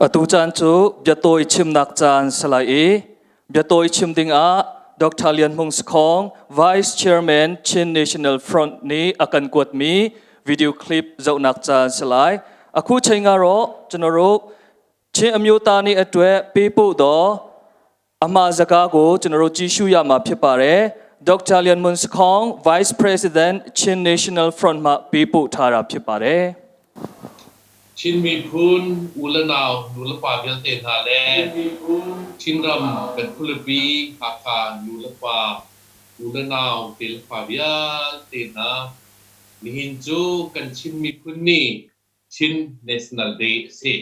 Atu caan cu biatawi chimnak caan si lai i biatawi chim dingah Dr. Lian Hmung Sakhong, Vice Chairman Chin National Front nih a kan kuatmi video clip zohnak caan si lai. Akhu chei nga ro chunaruk Chin amyota nih a ṭueh pipu daw ama zaka ko chunaruk 继续 ya ma ဖြစ်ပါတယ် Dr. Lian Mun Sakhong, Vice President Chin National Front မှပေးပို့ထားတာဖြစ်ပါတယ် Chin miphun u le nau nu le pa vialte hna le Chinram kan khualipi Hakha nu le pa u le nau te le fa vialte hna nihin cu kan Chin miphun ni Chin National Day a si.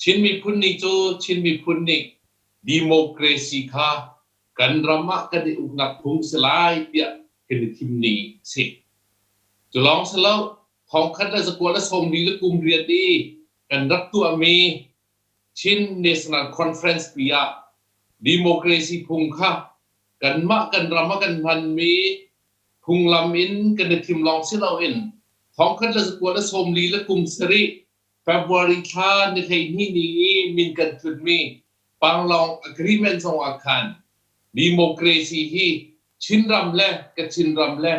Chin miphun ni cu Chin miphun nih democracy kha kan ram ah kan i uknak phung si lai tiah kan i thim ni a si. Cu lawng si lo, thongkhat le zakua le sawmli le kum riat i kan rak tuahmi Chin National Conference pi ah democracy phung kha kanmah kan ram ah kan hmanmi phunglam in kan i thim lawng si loin thongkhat le zakua le sawmli le kum sarih February thla ni 12 ni i min kan thutmi Panglong Agreement zong ah khan democracy hi Chinram le Kachin ram le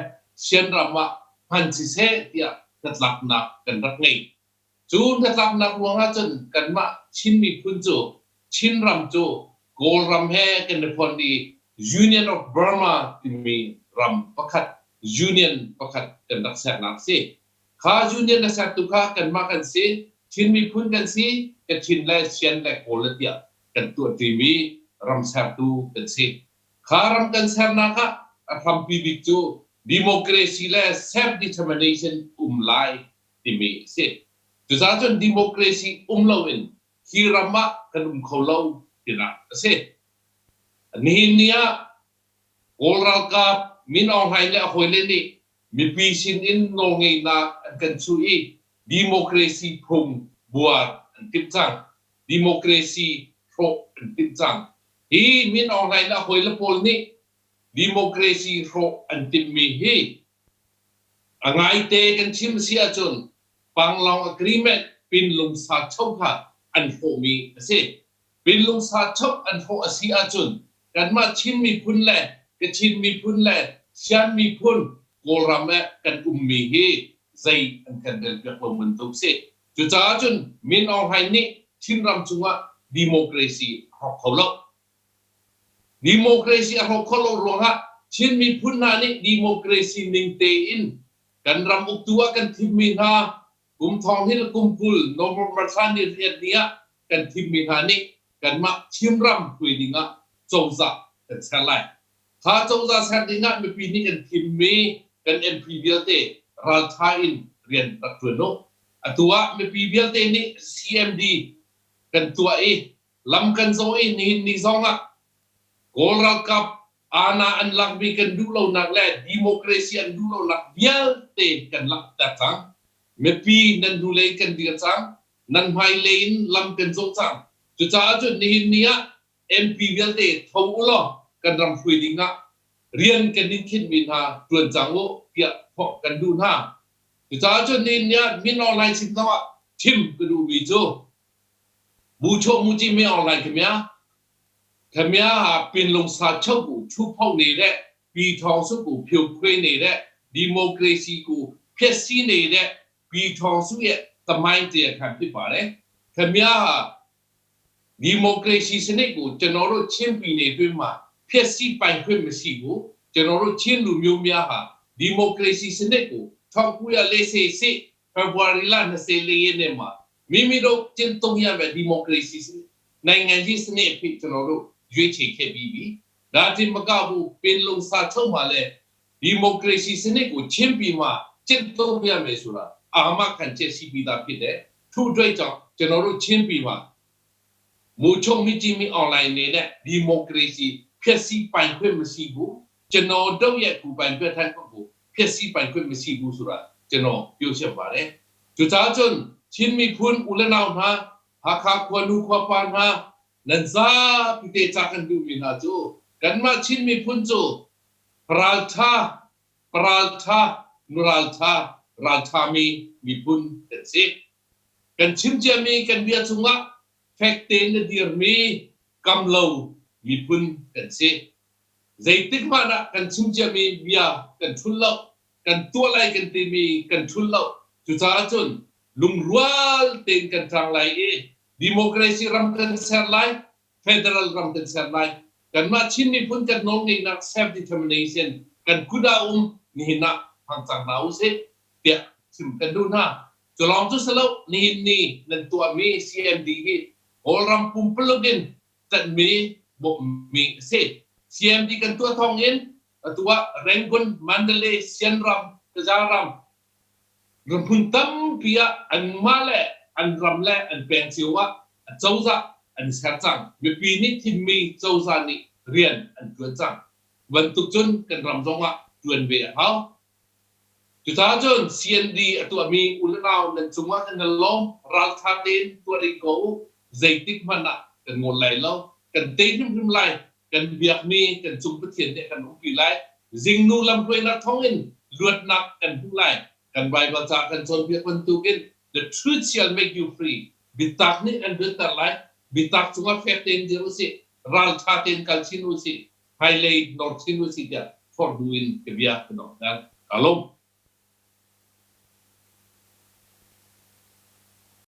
Shan ram ah hman siseh tiah hnatlaknak kan rak ngei. Cu hnatlaknak ruangah cun kanmah Chin miphun cu Chinram cu Kawlram he kan i fonh i Union of Burma timi ram pakhat union pakhat kan rak sernak a si. Kha union a sertu kha kanmah kan si, Chin miphun kan si, Kachin le Shan le Kawl le tiah kan tuahṭimi ram sertu kan si. Kha ram kan sernak ah a hrampi bik cu democracy le self-determination um lai timi a si. Cucaah cun democracy um loin hi ram ah kan um kho lo tinak a si. Nihin ni ah Kawl ralkap Min Aung Hlaing le a hawile nih mipi sin in nawlngeihnak an kan chuh i democracy phung buar an timh cang. Democracy hrawh an timh cang. Hi Min Aung Hlaing le a hawile pawl nih democracy hrawh an timhmi hi a ngaite kan chim si ahcun Panglong Agreement Pinlungsa cho kha an hrawhmi a si. Pinlungsa cho an hrawh a si ahcun kanmah Chin miphun le Kachin miphun le Shan miphun Kawlram ah kan ummi hi zei an kan relpiak lo bantuk si. Cucaah cun Min Aung Hlaing nih Chinram cungah democracy a hrawk kho lo. Democracy a hrawk khawh lo ruangah Chin miphun hna nih democracy ning tein kan ram uktu ah kan thimmi hna kum thong hi le kum 20 November thla ni riat ni ah kan thimmi hna nih kanmah Chinram hruai dingah cozah kan ser lai. Kha cozah ser dingah mipi nih kan thimmi kan MP vialte ralṭha in rian rak ṭuan u. Atu ah mipi vialte nih CMD kan tuah i lam kan zawh i nihin ni zong ah Kawl ralkap aana an lakmi kan duh lonak le democracy an duh lonak vialte kan langhter cang. Mipi nan hnulei kan dir cang. Nan hmailei in lam kan zawh cang. Cucaah cun nihin ni ah MP vialte tho u law kan ram hruai ding ah rian kan in khinhmi hna ṭuan cang u tiah thawh kan duh hna. Cucaah cun nihin ni ah Min Aung Hlaing sin zongah chim ka duhmi cu Bu chuah mu ci Min Aung Hlaing khamia khamia ha pinlung sa cheu ku chu pho ne le pi thawng su ku phio khuai ne le democracy ku phiat si ne le pi thawng su ye tamain te khan ဖြစ်ပါတယ်ခမဟာ ဒီမိုကရေစီစနစ်ကိုကျွန်တော်တို့ချင်းပြည်နယ်အတွင်းမှာဖျက်ဆီးပိုင်ခွင့်မရှိဘူးကျွန်တော်တို့ချင်းလူမျိုးများဟာဒီမိုကရေစီစနစ်ကို1948ဖေဖော်ဝါရီလ24ရက်နေ့မှာမိမိတို့ကျင့်သုံးရမယ့်ဒီမိုကရေစီစနစ်နိုင်ငံကြီးစနစ်အဖြစ်ကျွန်တော်တို့ရွေးချယ်ခဲ့ပြီးပြီဒါတင်မကဘူးပင်လုံစာချုပ်မှာလည်းဒီမိုကရေစီစနစ်ကိုချင်းပြည်မှာကျင့်သုံးရမယ်ဆိုတာအာမခံချက်ရှိပြီးသားဖြစ်တယ်ထို့အတွက်ကြောင့်ကျွန်တော်တို့ချင်းပြည်မှာ မူချုပ်မိကြီးမီအွန်လိုင်းအနေနဲ့ဒီမိုကရေစီဖျက်ဆီးပိုင်ခွင့်မရှိဘူးကျွန်တော်တို့ရဲ့ကိုယ်ပိုင်ပြဋ္ဌာန်းခွင့်ကိုဖျက်ဆီးပိုင်ခွင့်မရှိဘူးဆိုတာကျွန်တော်ပြောချင်ပါတယ်။ကြွချင်းမိဖုန်ဦးလနောင်ဟာဟာခါခွနုခွပန်ဟာနန်ဇာပိတေချကန်ဒူမီနာကျိုကန်မချင်းမိဖုန်ကျိုပရာလထာပရာလထာနူရာလထာရာလထာမီမိဖုန်တဲ့စီကန်ချင်းကြမီကန်ဘီယချုံငါ Fek tein a dirmi kamlo miphun kan si. Zeitik hmanh ah kan chim ciami bia kan ṭhul lo, kan tuah lai kan timi kan ṭhul lo. Cucaah cun lungrual tein kan ṭang lai i democracy ram kan ser lai, federal ram kan ser lai. Kanmah Chin miphun kan nawlngeihnak self-determination kan kut ah um nihin ah hmang cang hna usih tiah chim kan duh hna. Cu lawng cu si lo, nihin ni nan tuahmi CMD hi Kawlram pumpuluk in ṭanhmi bawmhmi a si. CMD kan tuah thawng in atu ah Rangoon, Mandalay, Sianram, Tazaram ramhmun tampi ah anmah le an ram le an peng cio ah a cozah an ser cang. Mipi nih thimmi cozah nih rian an ṭuan cang. Bantuk cun kan ram zong ah ṭuan ve a hau. Cucaah cun CND a tuahmi u le nau nan cungah kan i lawm. Ralṭha tein tuah ding ko u. Zeitik hmanh ah kan ngol lai lo. Kan tei hrimhrim lai. Kan biakmi kan cung Pathian nih a kan umpi lai. Zingnu lamhruainak thawngin luatnak kan hmu lai. Kan Baibal ca kan cawnpiak bantukin the truth shall make you free. Biatak nih an luatter lai. Biatak cungah fek tein dir usih. Ralṭha tein kal chin usih. Hmailei nor chin usih tiah forh bu in ka bia ka donghter. Ka lawm.